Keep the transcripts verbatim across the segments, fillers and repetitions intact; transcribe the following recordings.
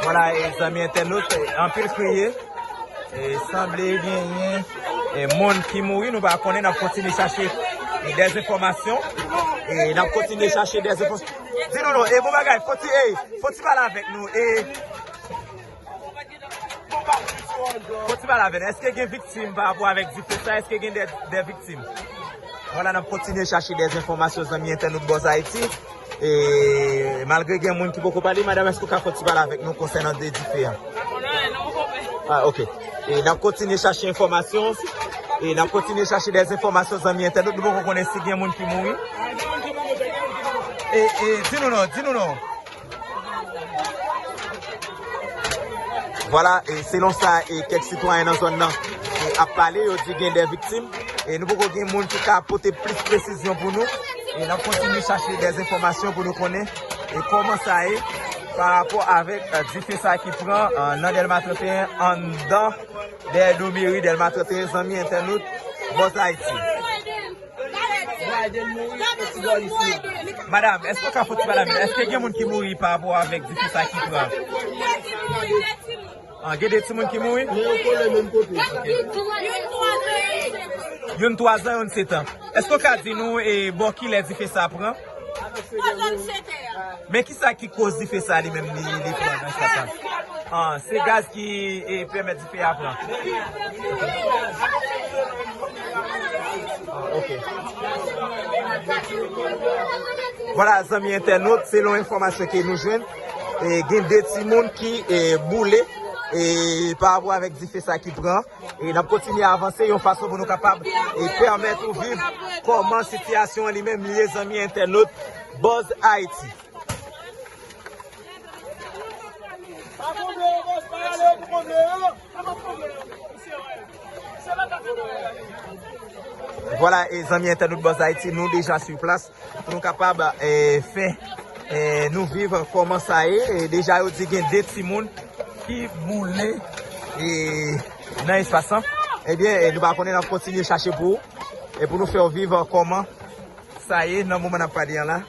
Vwala, e, zanmi entènot, e, anpil kriye. E, sanble genyen, e, moun ki mouri, nou pa konnen, n ap kontinye chache, e, dèzenfòmasyon. E, n ap kontinye chache dèzenfòmasyon. Di nou non, e, bon bagay, fò ti, e, fò ti pale avèk nou. E, fò ti pale avèk nou. Èske gen viktim pa rapò avèk dife sa? Èske gen dè, dè viktim? Vwala, n ap kontinye chache dèzenfòmasyon, zanmi entènot Buzz Haiti. E malgre gen moun ki poko pale, madanm, èske w ka fè ti pale avèk nou konsènan de dife a? Ah, ok. E n ap kontinye chache enfòmasyon. E n ap kontinye chache dèzenfòmasyon, zanmi entènot. Nou poko konnen si gen moun ki mouri. E, e, di nou non, di nou non. Vwala, e selon sa, e kèk sitwayen nan zòn nan, e ap pale, yo di gen de viktim. E nou poko gen moun ki ka pote plis presizyon pou nou. E n ap kontinye chache dèzenfòmasyon pou nou konnen e kòman sa ye pa rapò avèk, e, dife sa ki pran, e, nan Dèlma trannteyen anndan dèyè do meri Dèlma trannteyen, zanmi entènot Buzz Haiti. Madanm, èske w ka fè ti pale avè m? Èske gen moun ki mouri pa rapò avèk dife sa ki pran? Ah, gen de timoun ki mouri? Men yo kole menm kote. Youn twazan, youn setan. Èske w ka di nou, e, bò kilè dife sa pran? Men kisa ki koz dife sa li menm li, li pran nan sa sa? Ah, se gaz ki, e, pèmèt dife a pran. Ah, ok. Vwala, zanmi entènot, selon enfòmasyon ke nou jwenn, e, gen de timoun ki, e, boule, e, pa rapò avèk dife sa ki pran. E n ap kontinye avanse yon fason pou nou kapab, e, pèmèt ou viv kòman sitiyasyon an li menm li ye, zanmi entènot Buzz Haiti. Vwala, e, zanmi entènot Buzz Haiti, nou deja sou plas pou nou kapab, e, fè, e, nou viv kòman sa ye. E, deja yo di gen de timoun ki boule, e, nan espas lan. Ebyen, e, nou pa konnen, n ap kontinye chache pou ou e pou nou fè w viv kòman sa ye nan moman n ap pale an la.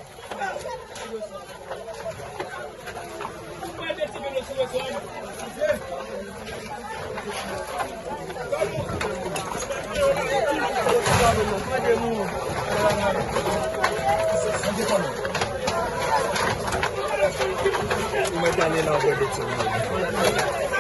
Mwen t ale nan vòlè ti moun.